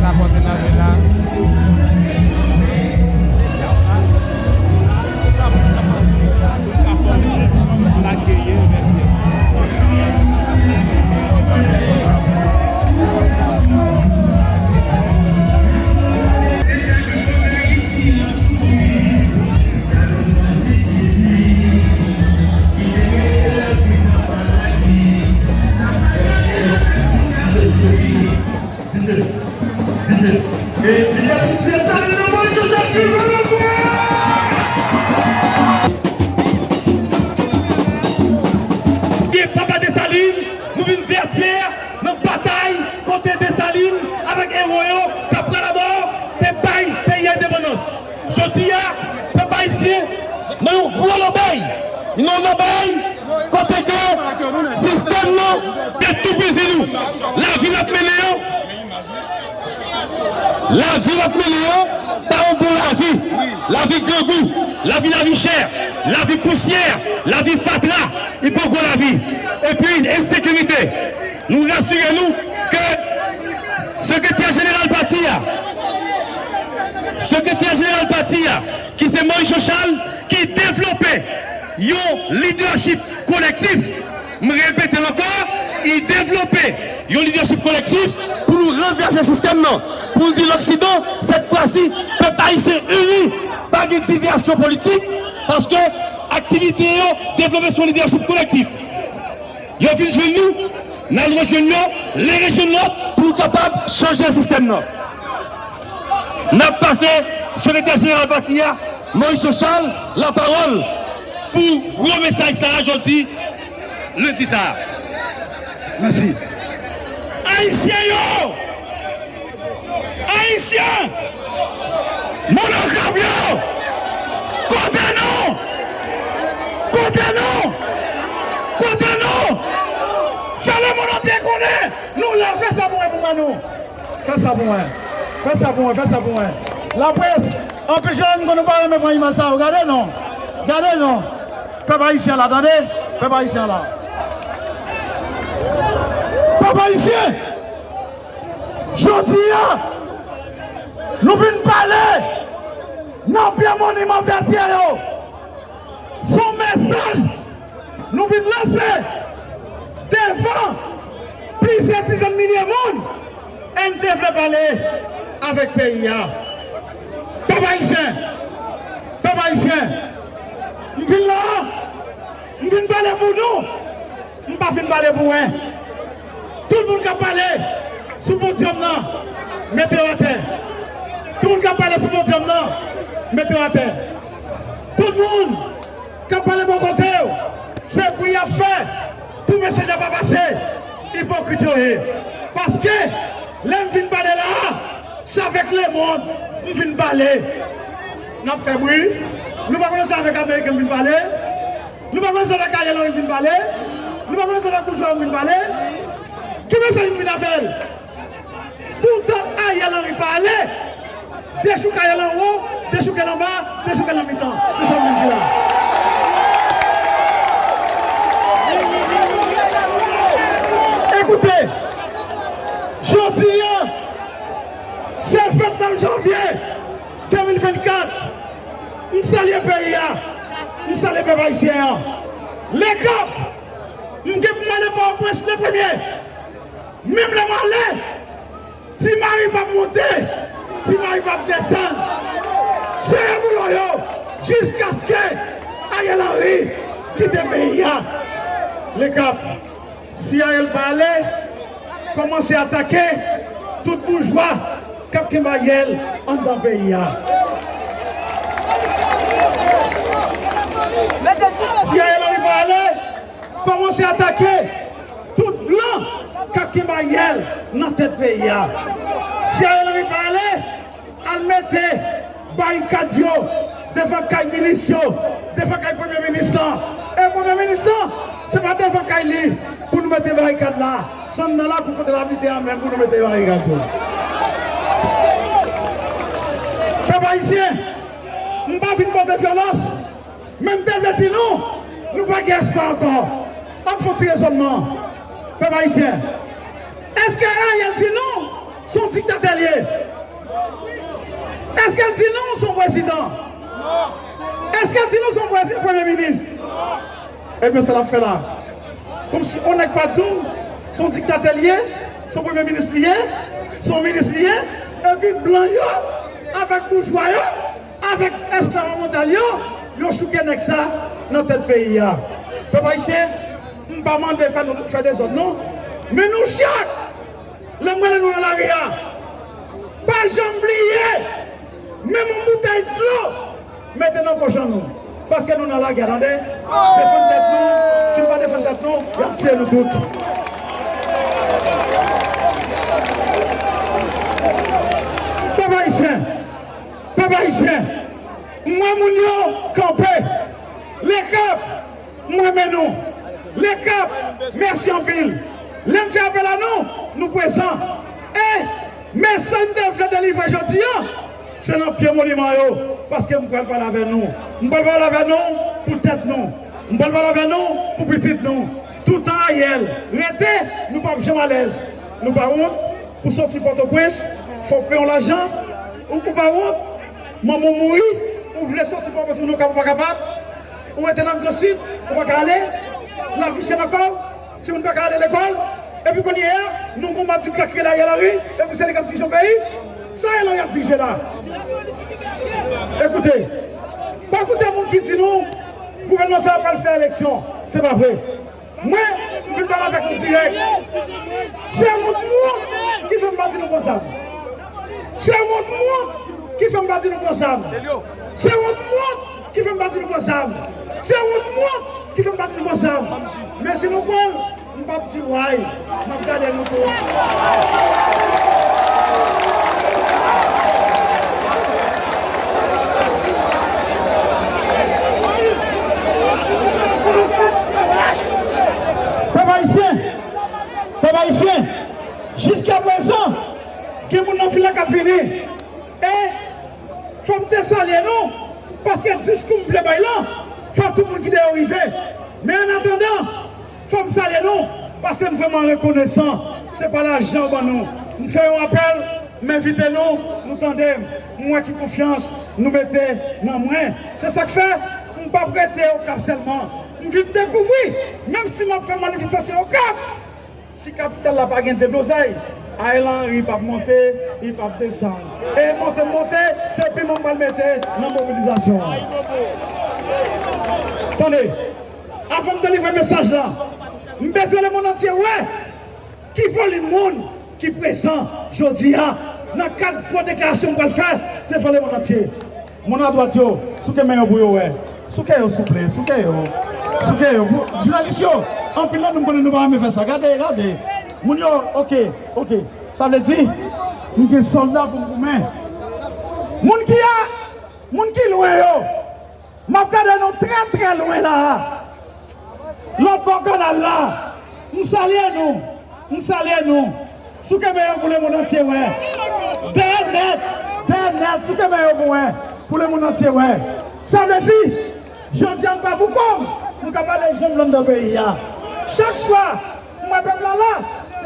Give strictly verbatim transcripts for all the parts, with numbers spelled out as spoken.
Rapòte n avè la. Gen papa Desalin, nou vin Vètyè nan batay kote Desalin avèk ewo yo t ap pran lamò te bay peyi a endepandans. Jodi a, pèp ayisyen nan yon gwo lòbèy, yon lòbèy kote ke sistèm nan te toupizi nou. Lavi l ap mennen an, lavi l ap mennen an, pa yon bon lavi. Lavi grangou, lavi, lavi chè, lavi pousyè, lavi fatra, li poko lavi. Epi, ensekirite. Nou rasire nou ke sekretè jeneral pati a, sekretè jeneral pati a, ki se Moïse Jean Charles, ki devlope yon lidèchip kolektif. M repete l ankò, li devlope yon lidèchip kolektif pou nou ranvèse sistèm nan, pou nou di Loksidan, sèt fwa si, pèp ayisyen ini, pa gen divèsyon politik, paske aktivite yo devlope sou lidèchip kolektif. Yo vin jwenn nou, n al rejwenn yo, li rejwenn lòt pou nou kapab chanje sistèm nan. N ap pase sekretè jeneral pati a, Moïse Jean Charles, lapawòl pou gwo mesaj sa a jodi lendi sa a. Mèsi. Ayisyen yo! Ayisyen! Moun an kap yo! Kote nou? Kote nou? Kote nou? Fè lemonn antye konnen nou la, fè sa pou mwen, pou mwen nou. Fè sa pou mwen. Fè sa pou mwen, fè sa pou mwen. Laprès, anpil jèn konn nou pa renmen pran imaj sa yo. Gade non. Gade non. Pèp ayisyen la, tande. Pèp ayisyen la. Pèp ayisyen! Jodi a, nou vin pale nan pye moniman Vètyè yo. Se yon mesaj nou vin lanse devan plizyè dizèn milye moun, e n te vle pale avèk peyi a. Pèp ayisyen, pèp ayisyen, m vin la, m vin pale pou nou. M pa fin pale pou mwen. Tout moun k ap pale sou podyòm nan, mete yo atè. Tout moun k ap pale sou podyòm nan, mete yo atè. Tout moun k ap pale bò kote w, se bri y ap fè pou mesaj la pa pase. Ipokrit yo ye. Paske, lè m vin pale la a, se avèk lemonn m vin pale. N ap fè bri. Nou pa konnen se avèk Ameriken m vin pale. Nou pa konnen se avèk Ariel Henry m vin pale. Nou pa konnen se avèk boujwa m vin pale. Ki mesaj m vin avè l? Toutan Ariel Henry pale, dechouke Ariel anwo, dechouke l anba, dechouke l nan mitan. Se sa m vin di la. Ekoute, jodi a, se vennèf janvye de mil vennkat. M salye peyi a. M salye pèp ayisyen an. Lekap, m gen pou m ale Pòtoprens le premye. Menm lè m ale, Ti Mari p ap monte, Ti Mari p ap desann. Sere boulon yo jiskaske Ariel Henry kite peyi a. Lekap, si Ariel pa ale, kòmanse atake tout boujwa k ap kenbe Ariel anndan peyi a. Si Ariel Henry pa ale, kòmanse atake tout blan k ap kenbe Ariel nan tèt peyi a. Si Ariel Henry pa ale, al mete barikad yo devan kay minis yo, devan kay premye minis lan. E premye minis lan, se pa devan kay li pou nou mete barikad la. Se anndan lakou kote l abite a menm pou nou mete barikad yo. Pèp ayisyen, m pa vin pote vyolans. Men m te vle di nou, nou pa gen espwa ankò. Ann fè yon ti rezònman. Pèp ayisyen, èske Ariel di nou Se yon diktatè l ye. Èske l di nou se yon prezidan? Èske l di nou se yon prezi- premye minis? Ebyen, sa l ap fè la. Kòmsi yon nèg pa t di w se yon diktatè l ye, se yon premye minis li ye, se yon minis li ye, epi blan yo, avèk boujwa yo, avèk esklav mantal yo, yo chouke nèg sa nan tèt peyi a. Pèp ayisyen, m pa mande fè nou fè dezòd non. Men nou chak, lè m rele nou nan lari a, pa janm bliye, menm yon boutèy dlo, mete nan pòch an nou. Paske nou nan lagè, tande. Defann tèt nou. Si nou pa defann tèt nou, y ap tiye nou tout. Pèp ayisyen, pèp ayisyen, m wè moun yo kanpe. Lekap, m renmen nou. Lekap, mèsi anpil. Lè m fè apèl a nou, nou prezan. E mesaj m te vle delivre jodi a, se nan pye moniman yo, paske m pral pale avè nou. M pral pale avè nou pou tèt nou. M pral pale avè nou pou pitit nou. Toutan Ariel rete, nou p ap janm alèz. Nou pa wont pou soti Pòtoprens, fò w peye yon lajan, ou, ou pa wont, manman w mouri, ou vle soti Pòtoprens, moun yo ka, ou pa kapab, ou rete nan Gran Sid, ou pa ka ale, lavi chè nan kò w, timoun pa ka ale lekòl, epi kounye a, nou gon madi krak rele Ariel Henry, epi se li k ap dirije yon peyi, sa Ariel Henry ap dirije la? Ekoute, pa koute moun ki di nou, gouvènman sa a pral fè eleksyon, se pa vre. Mwen, m vin pale avèk nou dirèk. Se wont m wont ki fè m pa di nou pran zam. Se wont m wont ki fè m pa di nou pran zam. Se wont m wont ki fè m pa di nou pran zam. Se wont m wont ki fè m pa di nou pran zam. Men si nou pran l, m p ap di way. M ap gade nou tou. Pèp ayisyen, pèp ayisyen, jiskaprezan, gen moun nan vil la k ap vini. E fò m te salye nou, paske diskou m vle bay lan, fò tout moun ki dèyè yo rive. Men annatandan, fò m salye nou, paske m vrèman rekonesan. Se pa lajan yo ban nou. M fè yon apèl, m envite nou, nou tande m. M wè ki konfyans nou mete nan mwen. Se sa k fè m p ap rete Okap sèlman. M vin dekouvri, menm si m ap fè manifestasyon Okap, si kapital la pa gen deblozay, Ariel Henry p ap monte, li p ap desann. E monte m monte, se piman m pral mete nan mobilizasyon an. Tande, avan m delivre mesaj la, m bezwen lemonn antye wè ki volim moun ki prezan jodi a nan kad gwo deklarasyon m pral fè devan lemonn antye. Moun adwat yo, souke men yo pou yo wè. Souke yo, souple, souke yo. Souke yo. Pou, jounalis yo, anpil nan nou, m konnen nou pa renmen fè sa. Gade, gade. Moun yo, oke, oke. Sa vle di, m gen sòlda pou m goumen. Moun ki a, moun ki lwen yo, m ap gade nou trè, trè lwen la a. Lòt bò kanal la, m salye nou, m salye nou. Souke men yo pou lemonn antye wè. Dèyè nèt, dèyè nèt, souke men yo pou wè, pou lemonn antye wè. Sa vle di, jodi a m pa pou kò m, m ka pale jan m vle anndan peyi a. Chak fwa m wè pèp la la,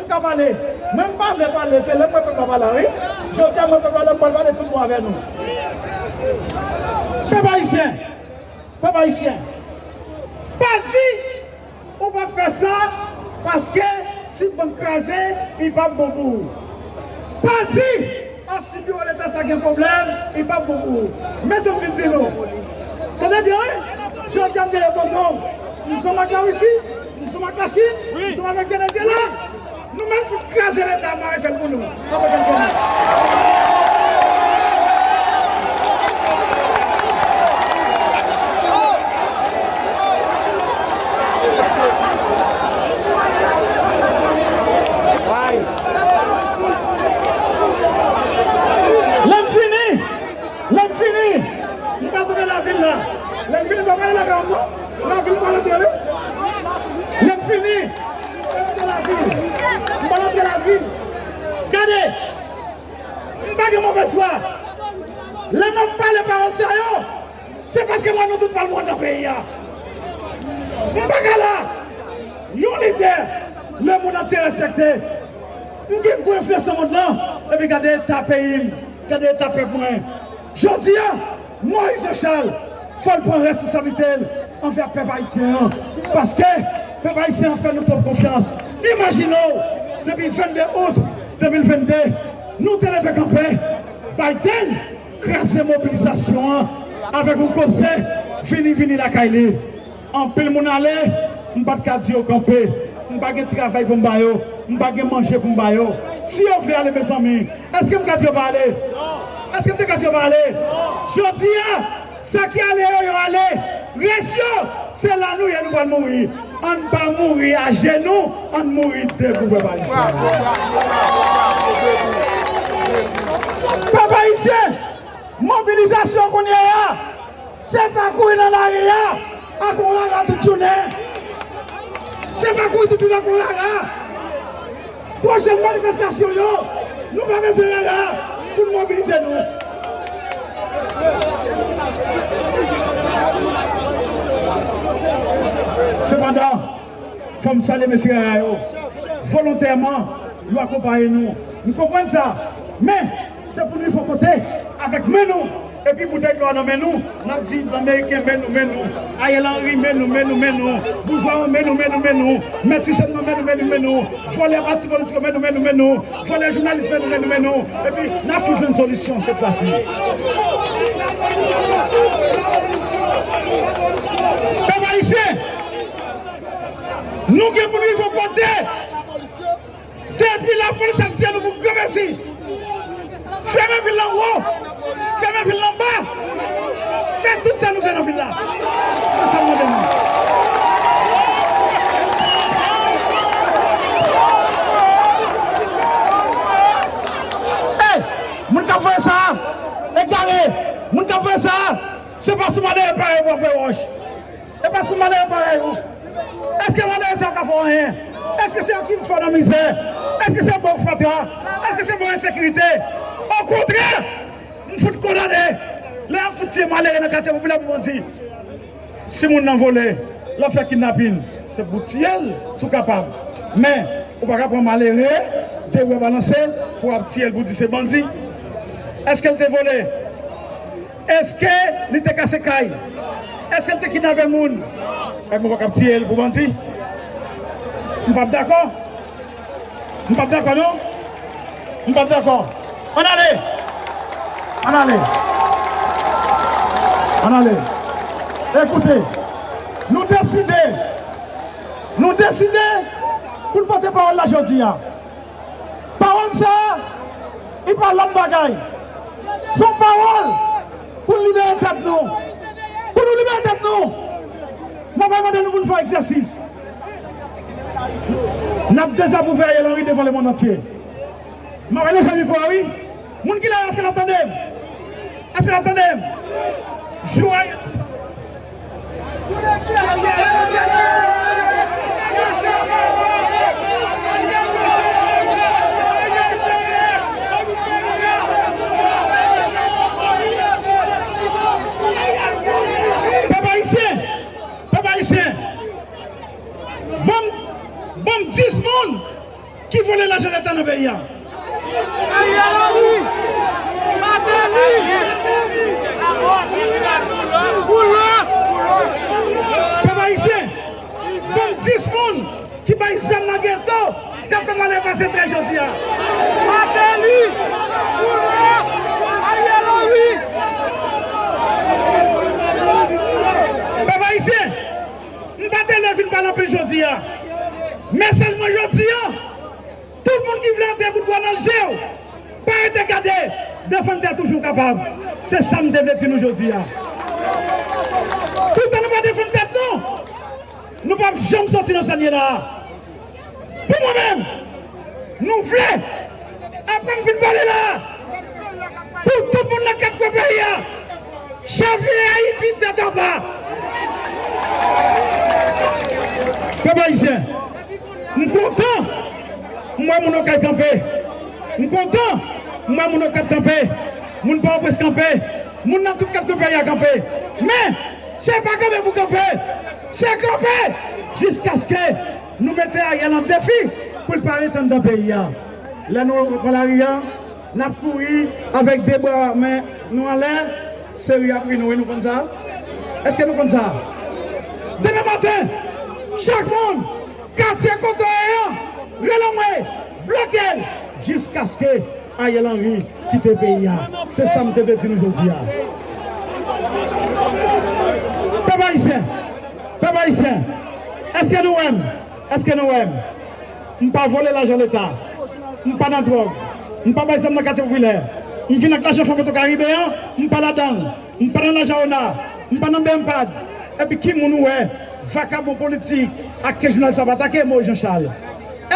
m ka pale. Men m pa vle pale, se lè m wè pèp la pa la, wi. Jodi a m wè pèp la la, m pral pale tout bon avè nou. Pèp ayisyen, Pèp ayisyen, pa di ou p ap fè sa paske si bank kraze, li p ap bon pou ou. Pa di, a, si biwo Leta sa gen pwoblèm, li p ap bon pou ou. Men sa m vin di nou. Tande byen, wi. Jodi a m gen repondan. M zanmi ak Larisi, m zanmi ak Lachin, m zanmi avèk Venezyela. Nou menm fout kraze Leta, mare fè l pou nou. Sa pa janm fini. Lè m fini, lè m fini, m pa tounen lavil la. Lè m fini, m pa prale lakay m non. Lavil m pral antre, wi. Lè m fini, m pral antre lavil. M pral antre lavil. Gade, m pa gen movèz fwa. Lè m ap pale pawòl sa yo, se paske m wè nou tout pral mouri nan peyi a. M pa ka la. Yon lidè lemonn antye respekte. M gen gwo enfliyans nan mond lan, epi gade eta peyi m, gade eta pèp mwen. Jodi a, Moïse Jean Charles, fò l pran responsablite l anvè pèp ayisyen an. Paske pèp ayisyen an fè nou twòp konfyans. Imajine w, depi vennde out de mil vennde, nou te leve kanpe, Biden kraze mobilizasyon an avèk yon koze vini, vini lakay li. Anpil moun ale, m pa t ka di yo kanpe. M pa gen travay pou m ba yo, m pa gen manje pou m ba yo. Si yo vle ale, mezanmi, èske m ka di yo pa ale? Èske m te ka di yo pa ale? Jodi a, sa ki ale yo, yo ale. Rès yo, se la nou ye, nou pral mouri. Ann pa mouri ajenou, ann mouri debout, pèp ayisyen. Pèp ayisyen, mobilizasyon kounye a, se pa kouri nan lari a ak yon rara tout jounen. Se pa kouri tout jounen ak yon rara. Pwochèn manifestasyon yo, nou pa bezwen rara pou n mobilize nou. Sepandan, fò m salye mesye rara yo. Volontèman, yo akonpaye nou. M konprann sa. Men, se pou nou rive yon kote avèk men nou. Epi boutèy dlo a nan men nou, n ap di Ameriken, men nou, men nou. Ariel Henry, men nou, men nou, men nou. Boujwa yo, men nou, men nou, men nou. Mèt sistèm nan, men nou, men nou, men nou. Vòlè pati politik yo, men nou, men nou, men nou. Vòlè jounalis, men nou, men nou, men nou. Epi, n ap fin jwenn solisyon sèt fwa si. Pèp ayisyen, nou gen pou n rive yon kote. Depi lapolis ap tiye nou pou granmesi, fèmen vil lan wo, fèmen vil lan ba, fè tout sa nou vle nan vil la. Se sa m mande nou. Ey, moun k ap voye sa a, egare, moun k ap voye sa a, se pa sou malere parèy w ap voye wòch. E pa sou malere parèy ou. Èske malere sa yo ka fè w anyen? Èske se yo ki fè w nan mizè? Èske se yo k ba w fatra? Èske se yo k ba w ensekirite? Okontrè, m fout kondane lè y ap fout tiye malere nan katye popilè pou bandi. Si moun nan vole, l ap fè kidnapin, se pou tiye l si w kapab. Men, ou pa ka pran malere, de bra balanse, pou w ap tiye l pou w di se bandi. Èske l te vole? Èske li te kase kay? Èske li te kidnape moun? Èske nou pa p ap tiye l pou bandi? M p ap dakò. M p ap dakò, non. M p ap dakò. Ann ale! Ann ale! Ann ale! Ekoute, nou deside, nou deside pou n pote pawòl la jodi a. Pawòl sa a, li pa lòt bagay. Se yon pawòl pou n libere tèt nou. Pou nou libere tèt nou. Mwen pa mande nou pou n fè egzèsis. N ap dezapwouve Ariel Henry devan lemonn antye. M ap ale jwenn mikwo a, wi. Moun ki la yo, èske n ap tande m? Èske n ap tande m? Jou a. Pèp ayisyen, pèp ayisyen, ban m, ban m dis moun ki vòlè lajan Leta nan peyi a. Ariel Henry! Martelly! Boulos! Pèp ayisyen, ban m dis moun ki bay zam nan geto, k ap fè malè pase trè jodi a. Martelly! Boulos! Ariel Henry! Pèp ayisyen, m pa te leve vin pale anpil jodi a. Men sèlman jodi a, tout moun ki vle antre bout bwa nan je w, pa rete gade, defann tèt ou jan w kapab. Se sa m te vle di nou jodi a. Toutan nou pa defann tèt nou, nou p ap janm soti nan sa n ye la a. Pou mwen menm, nou vle, apre m fin pale la a, pou tout moun nan kat kwen peyi a chavire Ayiti tèt anba. Pèp ayisyen, m kontan m wè moun Okay kanpe. M kontan m wè moun Okap kanpe. Moun Pòtoprens kanpe. Moun nan tout kat kwen peyi a kanpe. Men, se pa kanpe pou kanpe. Se kanpe jiskaske nou mete Ariel an defi pou l pa ret anndan peyi a. Lè nou pran lari a, n ap kouri avèk de bra men nou anlè, se ri ap ri nou, wi, nou konn sa? Èske nou konn sa? Demen maten, chak moun, katye kote w ye an, rele anmwe, bloke l, jiskaske Ariel Henry kite peyi a. Se sa m te vle di nou jodi a. Pèp ayisyen, pèp ayisyen, èske nou wè m? Èske nou wè m? M pa vòlè lajan Leta. M pa nan dwòg. M pa bay zam nan katye popilè. M vin ak lajan Fò Petro Karibe an, m pa ladan l. M pa nan lajan ona. M pa nan B M pad. Epi ki moun ou wè, vakabon politik ak ke jounal sa pa atake, Moïse Jean Charles?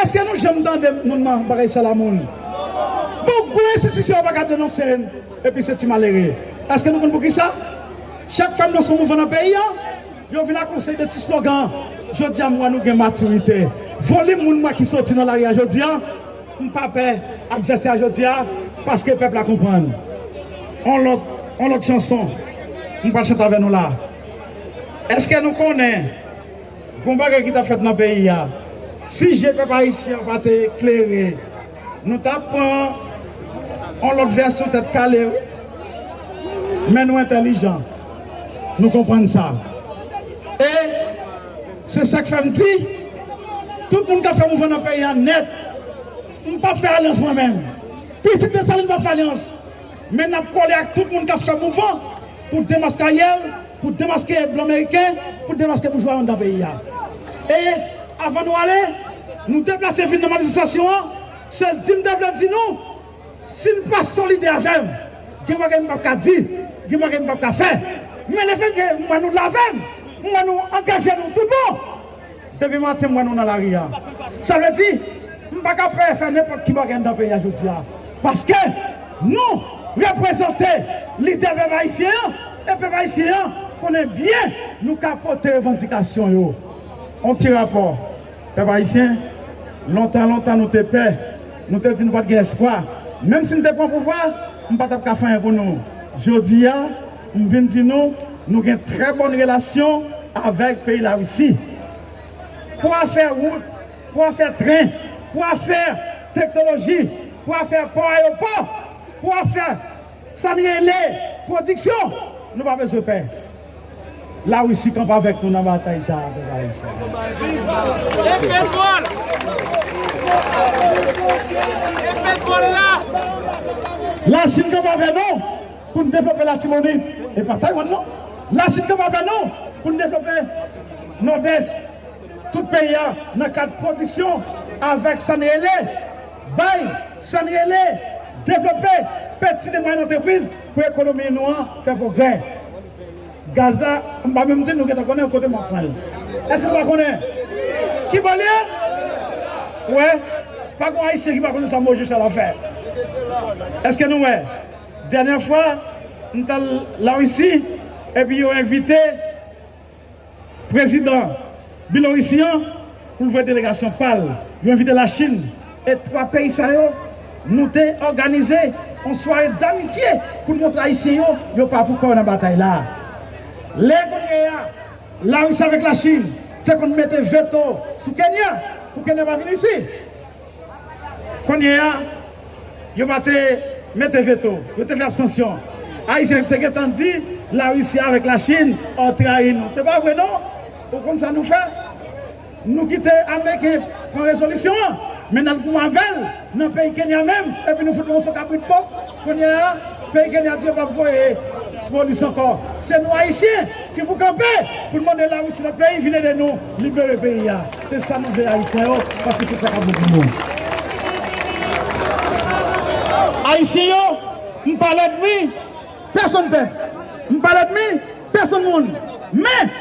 Èske nou janm tande moun nan bagay sa la moun? Bon, gwo enstitisyon yo pa ka denonse n, epi se ti malere. Èske nou konn poukisa? Chak fwa m lanse yon mouvman nan peyi a, yo vin ak yon seri de ti slogan. Jodi a, m wè nou gen matirite. Volim moun mwen ki soti nan lari a jodi a, m pa pè advèsè a jodi a, paske pèp la konprann. On lòt, on lòt chanson, m pral chante avè nou la. Èske nou konnen gon bagay ki t ap fèt nan peyi a? Si je pèp ayisyen an pa te klere, nou t ap pran on lòt vèsyon tèt kale, wi. Men nou entèlijan. Nou konprann sa. E se sa k fè m di, tout moun k ap fè mouvman nan peyi a nèt, m p ap fè alyans mwen menm. Pitit Desalin p ap fè alyans. Men n ap kole ak tout moun k ap fè mouvman pou demaske Ariel, pou demaske blan meriken, pou demaske boujwa anndan peyi a. E avan nou ale, nou deplase vin nan manifestasyon an, se di m te vle di nou, si n pa solidè avè m, gen bagay m p ap ka di, gen bagay m p ap ka fè. Men lefètke m wè nou la avè m, m wè nou angaje nou tout bon. Depi maten, m wè nou nan lari a. Sa vle di, m pa ka pè fè nenpòt ki bagay anndan peyi a jodi a. Paske nou reprezante lide pèp ayisyen an, e pèp ayisyen an konnen byen nou ka pote revandikasyon yo. On ti rapò, pèp ayisyen, lontan, lontan nou te pè, nou te di nou pa t gen espwa. Menm si n te pran pouvwa, m pa t ap ka fè anyen pou nou. Jodi a, m vin di nou, nou gen trè bòn relasyon avèk peyi Larisi. Pou afè wout, pou afè tren, pou afè teknoloji, pou afè pò, ayewopò, pou afè sa n rele pwodiksyon, nou pa bezwen pè. Larisi kanpe avèk nou nan batay sa a, pèp ayisyen. Lachin kanpe avèk nou pou n devlope Latibonit. E pa Taiwan, non. Lachin kanpe avèk nou pou n devlope Nòdès. Tout peyi a nan kad pwodiksyon avèk sa n rele, bay, sa n rele, devlope peti e mwayèn antrepriz pou ekonomi nou an fè pwogrè. Gaz la, m pa menm di nou gentan konnen kote m ap pran l. Èske nou pa konnen? Ki bò l ye? Wè, pa gon ayisyen ki pa konnen sa Moïse Jean Charles ap fè. Èske nou wè? Dènyè fwa, m t al Larisi, epi yo envite prezidan Byelorisi an pou l voye delegasyon pa l. Yo envite Lachin. E twa peyi sa yo, nou te òganize yon sware damitye pou n montre Ayisyen yo, yo pa pou kò yo nan batay la. Lè kounye a, Larisi avèk Lachin te konn mete veto sou Kenya, pou Kenya pa vin isi. Kounye a, yo pa te mete veto, yo te fè abstansyon. Ayisyen te gentan di, Larisi avèk Lachin ap trayi nou. Se pa vre non. Ou konn sa nou fè? Nou kite Ameriken pran rezolisyon an, men n al goumen avè l nan peyi Kenya menm, epi nou fout moso kabrit pòp. Kounye a, peyi Kenya di yo p ap voye polis ankò. Se nou Ayisyen ki pou kanpe pou n mande Larisi lòt peyi vin ede nou libere peyi a. Se sa nou vle Ayisyen yo, paske se sa k ap bon pou nou. Ayisyen yo, m pa lènmi pèsonn pèp. M pa lènmi pèsonn moun. Men,